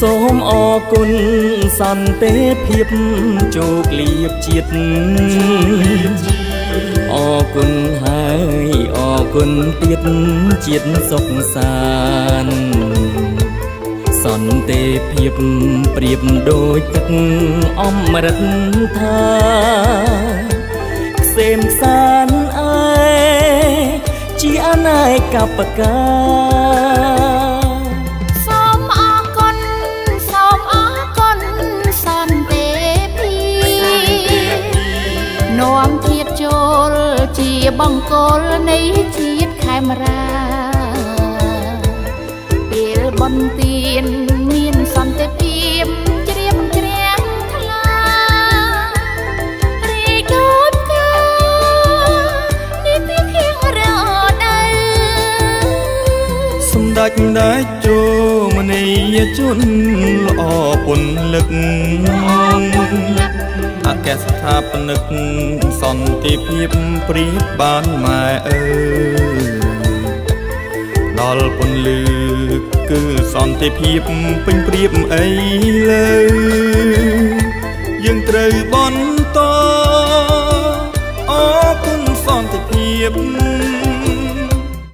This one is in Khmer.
សូមអរគុណសន្តិភាពជោគលាភជាតិអរគុណហើយអរគុណទៀតជាតិសុខសាន្តសន្តិភាពប្រៀបដូចទឹកអមរិតថាខ្សេមខ្សានអើយជាអនេកបកា សូមអរគុណសូមអរគុណសន្តិភាពនាំជាតិចូលជាបង្គោលនៃជាតិខេមរាពេលបុណ្យទានមានសន្តិភាពជ្រាបជ្រះថ្លារីកដូចផ្កានេះទីខៀងរដូវ សម្ដេចតេជោមនីជនល្អពុនលឹកអគ្គស្ថាបនិកសន្តិភាពប្រៀបបានម៉ែអើយដល់ពន្លឺគឺសន្តិភាពពេញប្រៀបអីលើយើងត្រូវបន្តអរគុណសន្តិភាព